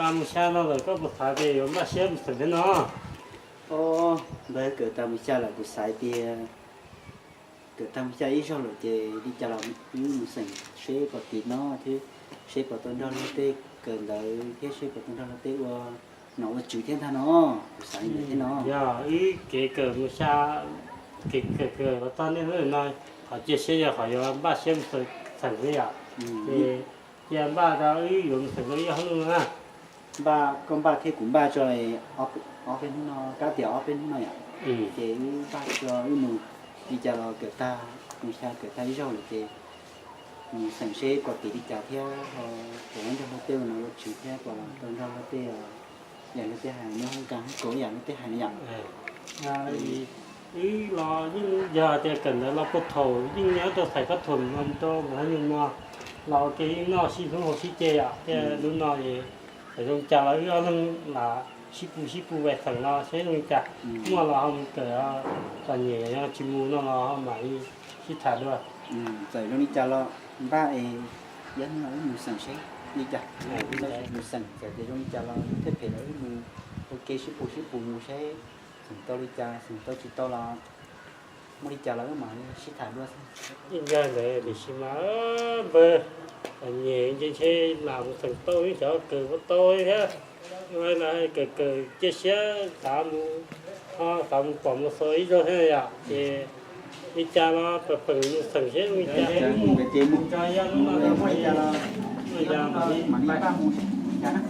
Mus xya no lawm koj puas xav tias yuav npaj siab mus xeem thiab no? Os, npawg, kawm tag mus xya lawm kuv xav tias kawm tag mus xya ib zaug lawm ces li cas los wb mus xeem seb puas tim no thiab seb puas tau nrog luag tej kawm ntawv thiab seb puas tau nrog luag tej ua nom ua tswv thiab ntag no. Kuv xav li ntawd thiab no. Yog wb kev kawm mus xya, kev kawm kawm los txog niaj hnub no, qhov cia siab yog qhov yuav npaj siab mus xeem thiab yom. Ces cia npaj rau wb yuav mus xeem rau ib ob hnub no na. Npaj, koj npaj thiab kuv npaj tso, ob peb hnub no, kab tias ob peb hnub no yom. Ces wb npaj tso wb mus, li cas los kawm tag, mus xya kawm tag ib zaug lawm ces mus xeem seb puas tim li cas thiab ho puas nrog luag tej ua nom ua tswv thiab puas tau nrog luag tej, yam luag tej hais nyob hoob kas hoob kaum yam luag tej hais yom. Wb los yeej yog tias kawm ntawv los puag thaum yeej nyob rau Xais Fab Thuam no rau Mus Thaj Nyuj no los ua ke yeej noj sib hlub haus sib ce yom. Thiab lub no es txawm zoo li cas los wb ob leeg lam sib pw sib pw vais xeem no seb zoo li cas. Muaj los ho mus kawm, txom nyem tsis mus no los ho mam li sib tham dua. Txawm zoo li cas los npaj es ib ob hnub no wb mus xeem seb li cas. Mus xeem txawm tias zoo li cas los thiaj phem los wb mus ua ke sib pw sib pw mus seb xeem tau li cas xeem tau tsis tau los muaj li cas los wb mam li sib tham dua xwb. Yeej yog ntawd tiam sis mas npawg, txom nyem ntshe ntshe lam mus xeem tau ib xyov kawm puas tau thiab. Kawm kawm cia siab xav mus, ho xav mus pom mus xaus ib zaug thiab yom. Ces li cas los pem pem mus xeem seb li cas. Mus ces mus, li cas los mam li pab mus li cas na.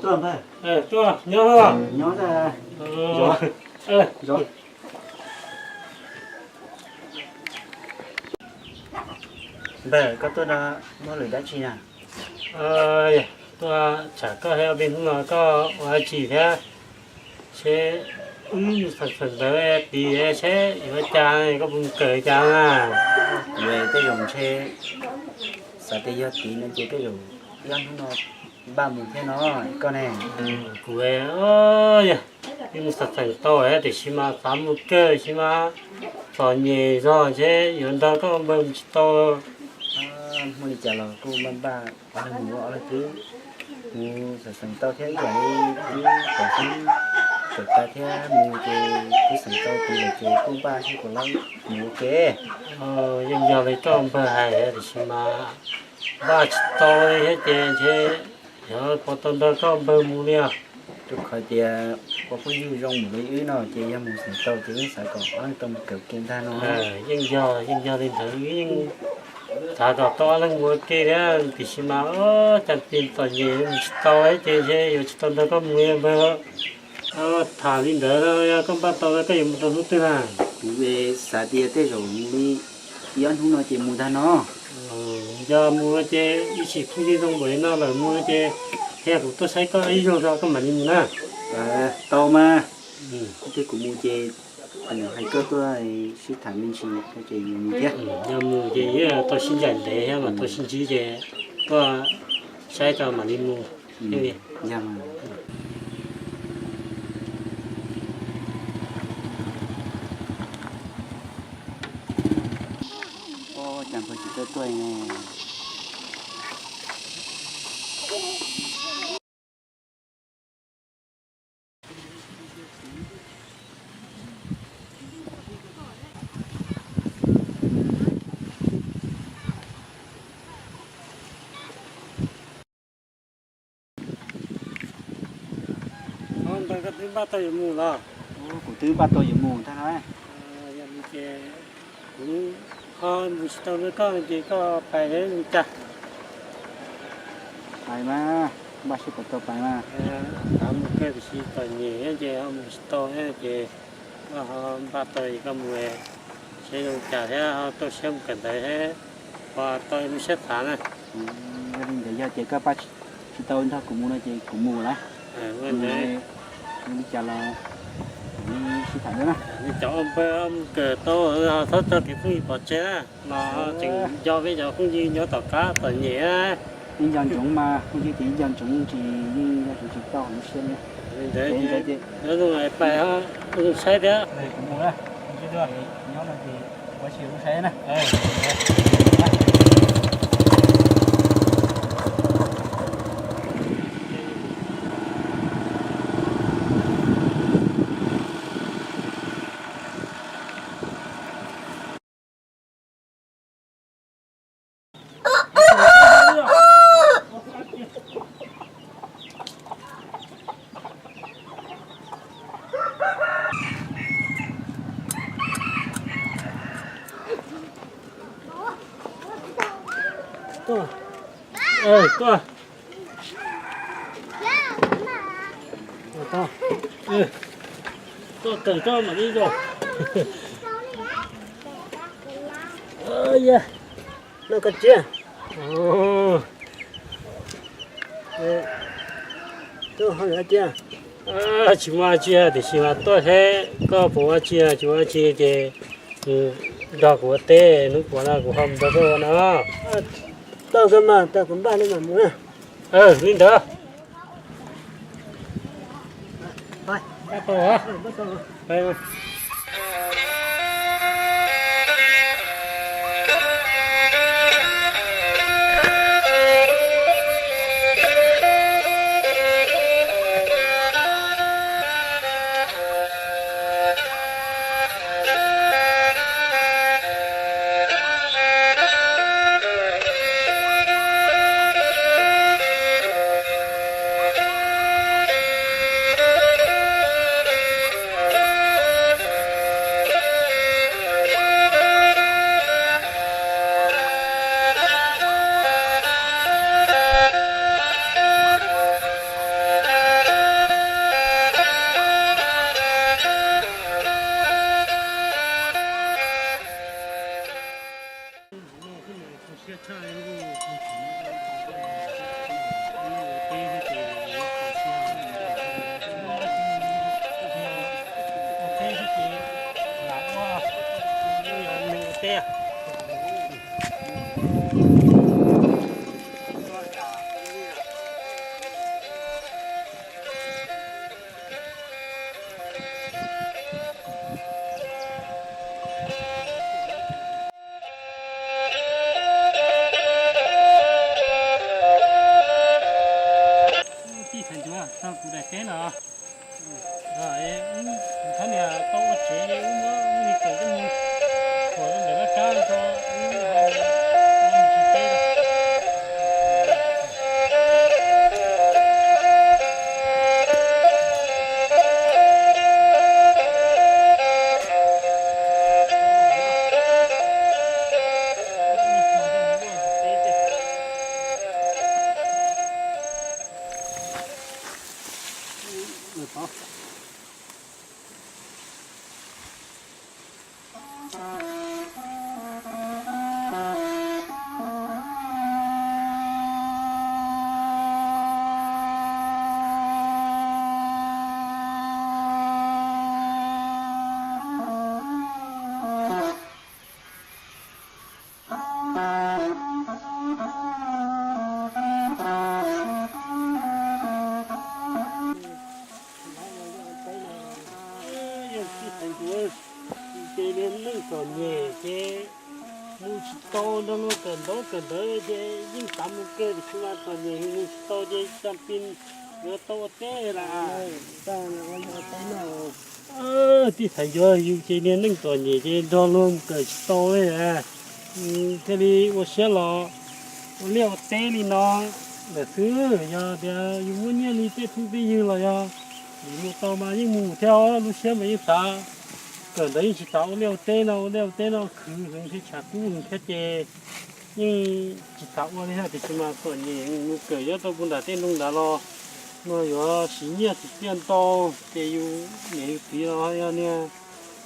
Tuaj npawg. Tuaj nyob. Nyob. Npawg, koj tuaj no muaj lwm dab tsi na? Tuaj tsham koj thiab, ob peb hnub no koj ua dab tsi thiab? Seb wb mus xeem xeem ntawv tid seb yuav ua cas, koj puas mus kawm cas na? Kuv tej zaum ntshe xav tias yog tid no ces tej zaum ib ob hnub no npaj mus thiab no. Koj ne? Kuv, yog wb mus xeem xeem tau tiam sis mas xav mus kawg tiam sis mas txom nyem zog seb yuav nrog koj npawg mus tsis tau. Muaj li cas los kuj npaj npaj, ob leeg mus ua ob leeg twb mus xeem xeem tau thiab ib yam li wb pom xeem tau thiab mus ces twb xeem tau tid lawm ces kuj npaj seb puas laib mus ua ke. Yeej yog li koj npawg hais tiam sis mas npaj tsis tau li thiab ces ntshe xyov puas tau nrog koj npawg mus li os. Rau qhov tias ua phooj ywg zoo mus li wb no ces yog mus xeem tau ces wb xav kom ob leeg tau mus kawm ke ntag no. Yeej yog, yeej yog li ntawd, wb yeej xav kom tau ob leeg mus ua ke thiab tiam sis mas cas tis txom nyem mus tsis tau ces ntshe yuav tsis tau nrog koj mus li npawg. Tham li ntawd no yog koj npaj tau koj yuav mus rau hnub twg na? Kuv xav tias tej zaum mus li ib ob hnub no ces mus ntag no. Yog mus ces ib sim phooj ywg zoo npaum li no lawm mus ces thiaj kuv tuaj saib koj ib zaug tso koj mam li mus na. Tau mas, twb kuv mus ces hais koj tuaj sib tham me ntsis ces mus thiab. Yog mus ces yeej tau sib ncaim ntev thiab mas tau sib ntsib ces tuaj saib tso mam li mus. Cas npawg tsis tau tuaj ne? Npawg, koj twb npaj tau yuav mus los? Kuv twb npaj tau yuav mus ntag no. Yog li ces kuv ho mus tsis tau nrog koj ces koj pais thiab mus cas? Pais mas, npaj seb puas tau pais mas. Xav mus kawg tiam sis txom nyem ces ho mus tsis tau thiab ces Koj ho npaj tau es koj mus seb zoo cas thiab ho tuaj siab mus kawm ntawv thiab, ho tau lub siab tham na. Yog li ntawd yog tias koj npaj tsis tau nrog kuv mus no ces kuv mus lawm. Mus li cas los kuv sib tham dua na. Cov ua npawg mus kawm tau ho txhob tso kev phooj ywg pov tseg na, no tseem nco peb cov phooj ywg nyob tom qab txom nyem na. Yeej nco ntsoov mas phooj ywg ces yeej nco ntsoov yeej tsis, yeej nco ntsoov tsis tau lub siab li. Li ntawd ces nyob zoo pais, zoo saib thiab. Kuv mus na, nyob no ces ua si lub saib na. Tuaj, tuaj, tuaj kawm tso mam li los. No koj tsiab, tuaj ho lawm tiag. Tsis muaj dab tsi tiam sis mas tuaj seb koj puas ua dab tsi, tsis ua dab tsi ces nrog kuv ua teb, hnub puav no kuv ho mus nrog koj ua no. Tau kawg mas, tau kuv npaj li mas mus na. Li ntawd. Tij Xaiv Ncuav txog kuv daim teb no. Thab niag tau ua tsev wb muab wb li kawm wb mus thuam ntawm laj kab tso wb ho mus tsis teb lawm. Yog tij Xaiv Ncuav, ces niag neej txom nyem ces mus tsis tau, nrog luag kawm ntaub kawm ntawv ces yeej xav mus kawg tiam sis mas txom nyem mus tsis tau ces cas pis yuav tau ua teb lawm. Tij Xaiv Ncuav, yus ces niag neej txom nyem ces nrog luag mus kawm tsis tau li. Thiaj li ua siab los ua liaj ua teb li no lawm xwb. Yog tias yus muaj nyiaj li tej phooj tej ywg los yog mus tau mas yeej mus thiab, lub siab mas yeej xav kawm ntawv, yeej tsis xav ua liaj ua teb no, ua liaj ua teb no khwv heev thiab tshav kub heev thiab ces yeej tsis xav ua li thiab. Tiam sis mas txom nyem mus kawm nyob rau puag nram tej nroog ntawd los no yuav siv nyiaj siv txiaj ntau, ces yus niam yus txiv los yog niag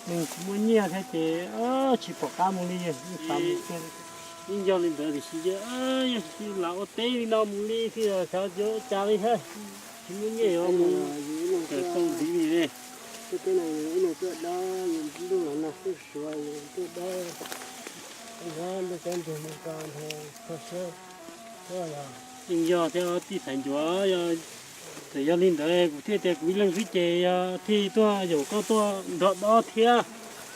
Neeg tsis muaj nyiaj thiab ces tsis pom qab mus li, yeej xav mus kiag. Yeej yog li ntawd tiam sis ces yog lam ua teb li no mus li thiaj xav tias ua cas li thiab. Tsis muaj nyiaj yuav mus kawm tau ntxiv li. Tej teb no yus ib leeg tuaj dob, yus ntuj los nag xub suav yus tuaj dob, nyob ntuj teb ntuj mus ko nrhiav kho siab. Yeej yog thiab tij Xaiv Ncuav, yog txawm yog li ntawd kuv thiaj tias kuv ib leeg xwb ces yog thiaj tuaj yaum koj tuaj nrog dob thiab,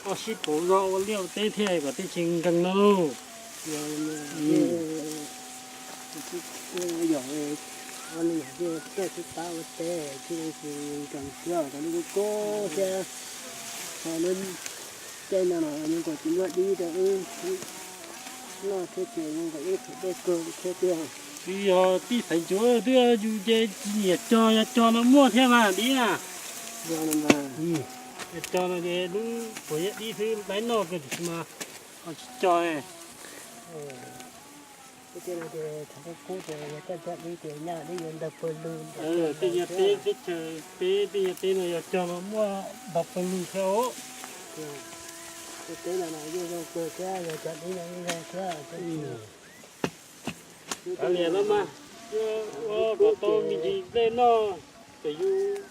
koj sib pauv zog ua liaj ua teb thiab kom tej tsis nkeeg no. Yog, yog tuaj sib pab ua teb thiaj li tsis nkeeg thiab, rau lub kub kub thiab, rau lub caij no los nyuam qhuav tsis muaj dib rau wb noj thiab ces nyuam qhuav ib qhov dej kawg thiab tiag. Twb yog tij Xaiv Ncuav twb yog yus ces tsis nyiam cog, yog cog no muaj thiab mas dib na. Yog no mas, yog cog no ces lub puas yog dib xwb laib noj kawg tiam sis mas ho tsis cog. Tej no ces thaum kub kub ces yog coj cog dib ces nyaj dib yuav ntog pawg lug. Tej nyuag teb teb chaws peb tej nyuag teb no yog cog no muaj ntog pawg lug thiab os. Tej teb no yeej zoo kawg thiab, yog cog dib no yeej zoo thiab. Kav liam no mas, ua kom tau me ntsis nplej noj, txawm yus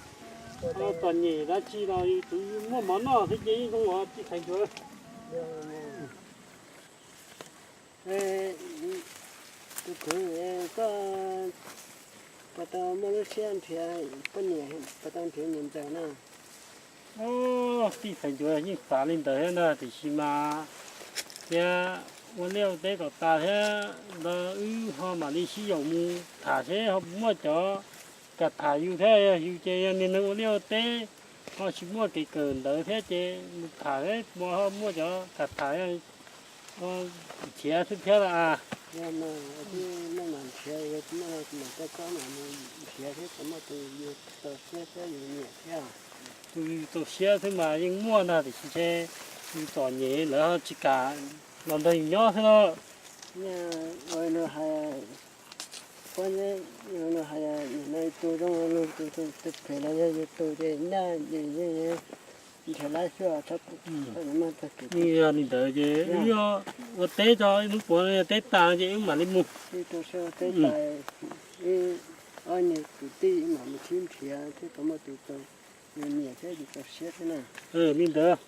txom nyem dab tsi los yus tus yus muaj mov noj xwb ces yeej zoo os tij Xaiv Ncuav. Tus kwv, koj puas tau muaj lub siab nrhiav poj niam, puas tau nrhiav niam ntxawm na? Tij Xaiv Ncuav yeej xav li ntawd thiab ntag tiam sis mas thiab ua liaj ua teb kom tas thiab ntawd wb ho mam li sib yaum mus tham seb ho muaj cov kam tham yus thiab. Yog yus ces yog niag neeg ua liaj ua teb ho tsis muaj kev kawm ntawv thiab ces mus tham seb puas ho muaj cov kam tham nrhiav xwb thiab las. Nrhiav thiab kom muaj tus yus txaus siab thiab yus nyiam thiab. Tus yus txaus siab xwb mas yeej muaj ntag tiam sis ntshe yus txom nyem lawv ho tsis kam los nrog yus nyob xwb los. Nyaj ua no hais, pab nyaj ua no hais, nim no tus zoo los tus, tus phem los yog yus tus ces nyaj yeej nrhiav lab xyuaj txhob, txhob muaj txog kev. Yog li ntawd ces wb yog ua teb tso, ib hnub puav no yog teb tas ces wb mam li mus. Wb rau siab ua teb tas, wb ob niag kwv tij mam mus sib nrhiav thiab kom muaj tus txaus yus nyiam thiab yus txaus siab thiab na. Li ntawd.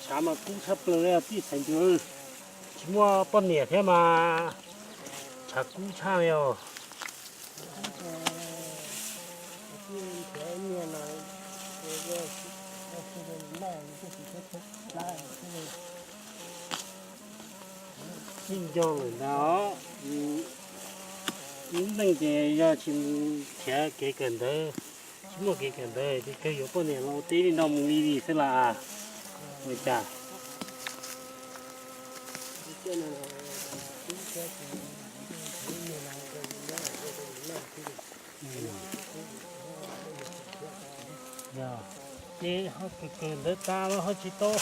Tshav mas kub tshaj plaws li tij Xaiv Ncuav, tsis muaj poj niam thiab mas tshav kub tshaj li os. Yeej nco lawm ntag os. Ib leeg ces yog tsis mus nrhiav kev kawm ntawv, tsis muaj kev kawm ntawv ces kawg yuav poj niam los ua teb li no mus li li xwb las. Ua cas ces ho kawm kawm ntawv tas los ho tsis tau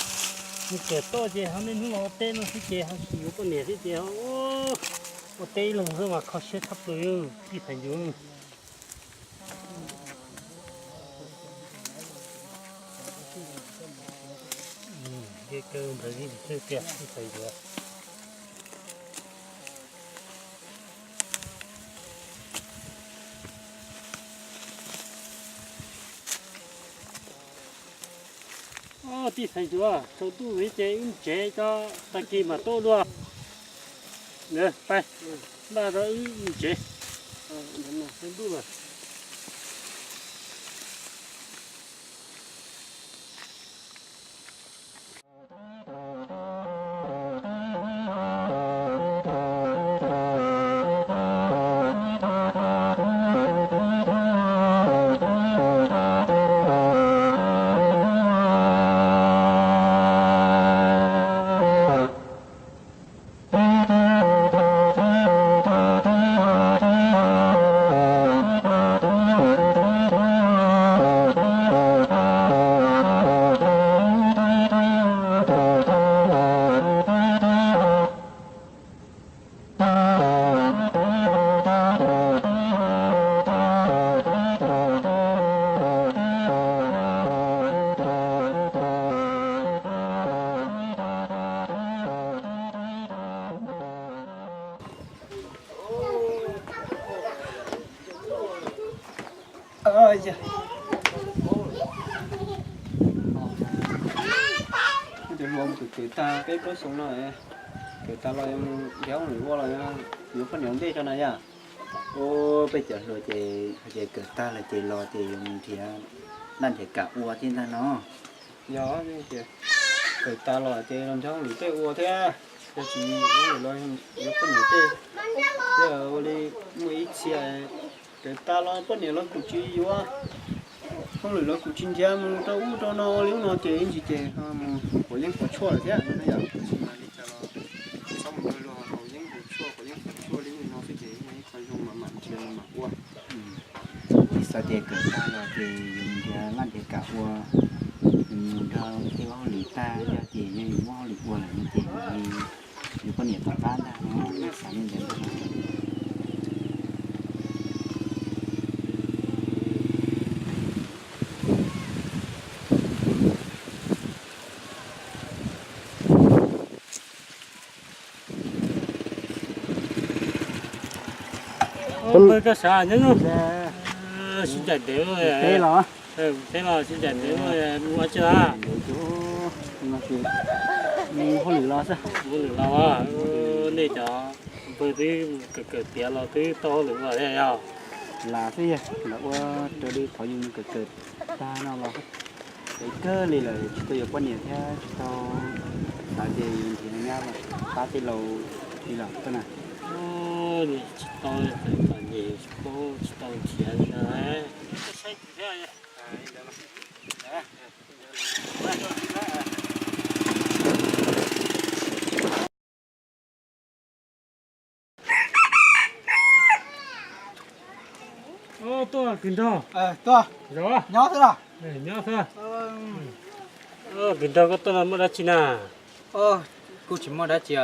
mus kawm toj ces ho niaj hnub los ua teb no xwb ces ho tsis yuav poj niam xwb ces ua teb ib leeg xwb mas kho siab tshaj plaws tij Xaiv Ncuav. Nce kaw ntawd li tiag tiag tij Xaiv Ncuav. Tij Xaiv Ntsuav, tsaus ntuj li ces wb mus tsev, tag kis mam tuaj dua. Pais, npaj rau wb mus tsev. Tsaus ntuj lawm. Cov hluas mus kawm kawm tag peb plaub xyoo no, kawm tag los nrhiav hauj lwm ua los yuav poj niam ua ntej tso na yom. Ua peb cov hluas ces hais tias kawm tag lawm ces los ces yuav mus nrhiav laj nrhiav kam ua thiab ntag no. Yog tias kawm tag los ces los nrhiav hauj lwm tej ua thiab, yog tsis muaj hauj lwm los yuav poj niam tej. Thiab ua li muaj ib txhia kawm tag los poj niam los kuj tsis yuav, hauj lwm los kuj tsis nrhiav, mus rau ub rau no ua li ub no ces ib ntsis ces mus quav yeeb quav tshuaj lawm thiab no yom. Tab sis mas li cas los txhob mus luag luag haus yeeb haus tshuaj, quav yeeb quav tshuaj li no xwb ces muaj ib qho zoo mas mam nrhiav mas mam ua. Tsis xav tias kawm tag los ces yus nrhiav laj nrhiav kam ua, yus mus nrog tej ua hauj lwm tag, yog tias yog yus muaj hauj lwm ua lawm no ces yus li yus poj niam tom qab ntag no, xav li ntawd ntag no. Npawg koj sawv nyob no. Sib ncaim ntev, teb los sib ncaim ntev, mus ua tsi a? Mus hauj lwm los xwb. Hauj lwm los, nej cov npawg twb kawm kawm tiav los twb tau hauj lwm ua thiab yog? Lam xwb yog lam ua raws li qhov yus mus kawm kawm tag no los. Ces kawg li lawm tsis tau yuav poj niam thiab tsis tau xav tias yus nrhiav nyab los pab tej laus li lawm koj na. Tsis tau, txom nyem tsis paub tsis tau nrhiav li no. Tuaj kwv nraug. Nyob xwb los? Nyob xwb. Kwv nraug koj tuaj no muaj dab tsi na? Kuj tsis muaj dab tsi.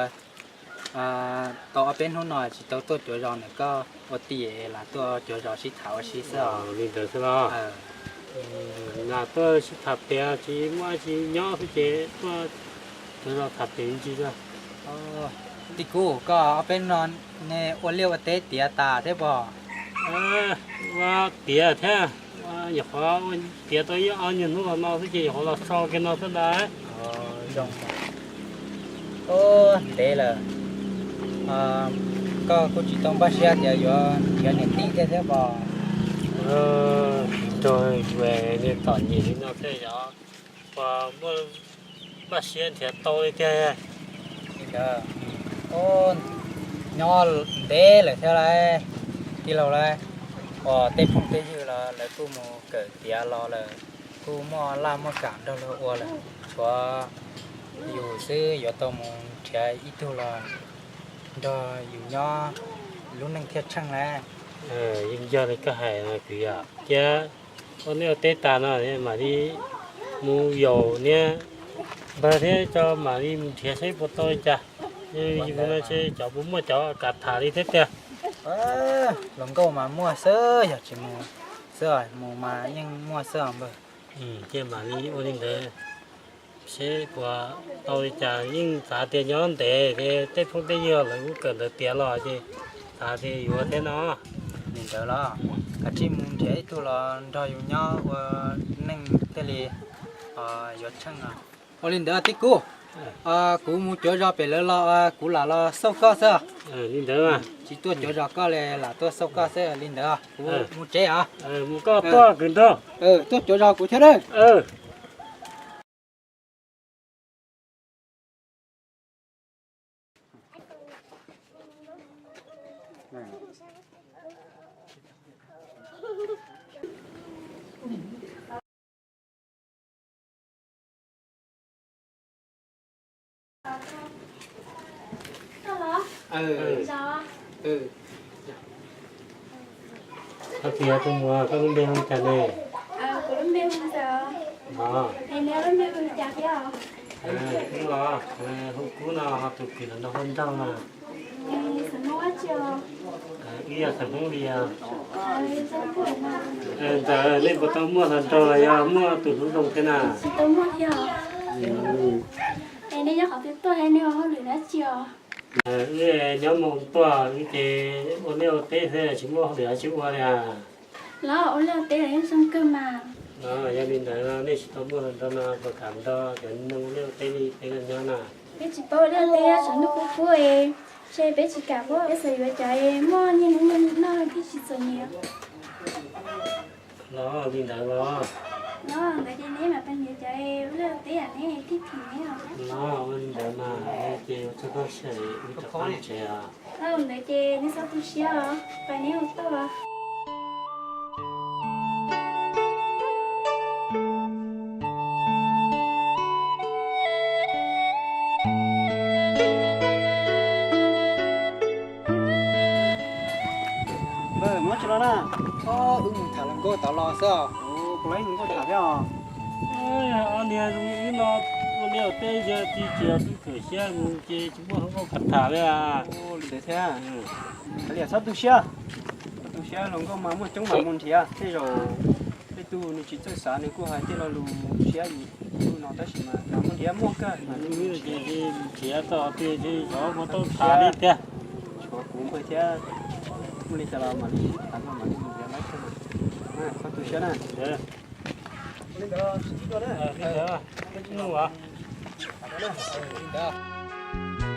Tau ob peb hnub no tsis tau tuaj cuav zos ntawm koj ua tij, lam tuaj cuav zos sib tham ua si xwb os. Li ntawd xwb los? Lam tuaj sib tham tiav tsis muaj dab tsi nyob xwb ces tuaj cuav zos tham tiav ntsis xwb. Tij Kub, koj ob peb hnub no nej ua liaj ua teb tiav tas thiab pob? Ua tiav thiab, nyuam qhuav ua tiav tau ib ob nyuag hnub los no xwb ces nyuam qhuav los so kiag no xwb ntag. Zoo, ntev lawm. Koj kuj tsis tau npaj siab tias yuav nrhiav niam tij thiab thiab pob? Nrog niag txom nyem li no thiab yog puas muaj npaj siab nrhiav tau li tiag? Nyob ntev lawm thiab lauj, tij laug lauj, uas tej phooj tej ywg los lawv kuj mus kawm tiav los lawm, kuj muaj laj muaj kam nrog luag ua lawm, tshuav yus xwb yuav tau mus nrhiav ib tug los nrog yus nyob lub neej thiaj tsheej lauj. Yeej yog li koj hais kwv yom, cia ua liaj ua teb tas no mam li mus yaum niag npawg thiab tso mam li mus nrhiav saib puas tau li cas. Yog li no ces cov puas muaj cov kam tham li thiab tiag? Hluas nkauj mas muaj xwb, yog tsis mus xwb, mus mas yeej muaj xwb os npawg. Ces mam li ua li ntawd seb puas tau li cas, yeej xav tias nyob ntev ces tej phooj tej ywg lawv kuj kawm ntawv tiav los ces xav tias yuav thiab no. Li ntawd los kav tsij mus nrhiav ib tug los nrog yus nyob ua neej thiaj li yuav tsheej os. Ua li ntawd tij Kub, kuv mus cuav zos pem lawv los kuv lam los xauj koj xwb. Li ntawd, tsis tuaj cuav zos koj li, lam tuaj xauj koj xwb. Li ntawd kuv mus tsev os. Mus koj tuaj kwv nrog. Tuaj cuav zos kuv thiab na. Koj tias tus muam, koj lub npe hu cas ne? Kuv lub npe hu Ntxawm. Os, wb los hu Kub no, ho tus kwv los nrog hu Nraug no. Wb yog xeem Hmoob li os. Ntxawm, nej puas tau muaj hluas nraug los yog muaj tus hlub zoo thiab na? Wb nyob mus tuaj, wb ces ua liaj ua teb xwb, tsis muaj hauj lwm dab tsi ua li as. Los ua liaj ua teb los yeej zoo kawg mas. Yog li ntawd nej tsis tau muaj hluas nraug no puas kam nrog cov neeg ua liaj ua teb li peb nyob na? Peb tsis paub ua liaj ua teb, tshav ntuj kub kub es, ntshe peb tsis kam, peb xav yuav cov muaj nyiaj hlub nyiaj noj thiaj tsis txom nyem. Los li ntawd los? Los ntawd ces neb mam pab nrhiav cov ua liaj ua teb, neb thiaj thim neb os. Los ua li ntawd mas, ces ua tsaug koj sawv, wb rov qab tsev os. Los ntawd ces neb txhob tu siab os, pab neb ua tau. Muab tsis los na. Wb mus tham hluas nkauj tod los xwb. Kuv los ib hluas nkauj tham thiab os. Ob niag zoo li wb no, ua liaj ua teb yog tsis txiav txim khawm siab mus ces tsis muaj hluas nkauj kam tham li. Li ntawd thiab. Kav liam, txhob tu siab. Txhob tu siab, hluas nkauj mas muaj coob mas mus nrhiav, tej zaum tej tug nws tsis txawj xav nws kuj hais tej lo lus siab yus no, tab sis mas mus nrhiav muaj kawg. Nrhiav tau tiag, zov mas tau siab li tiag. Tshuav kuv npawg thiab, muaj li cas los mam li sib tham, mam li mus nrhiav laib thiab. Txhob tu siab na. Li ntawd, li ntawd.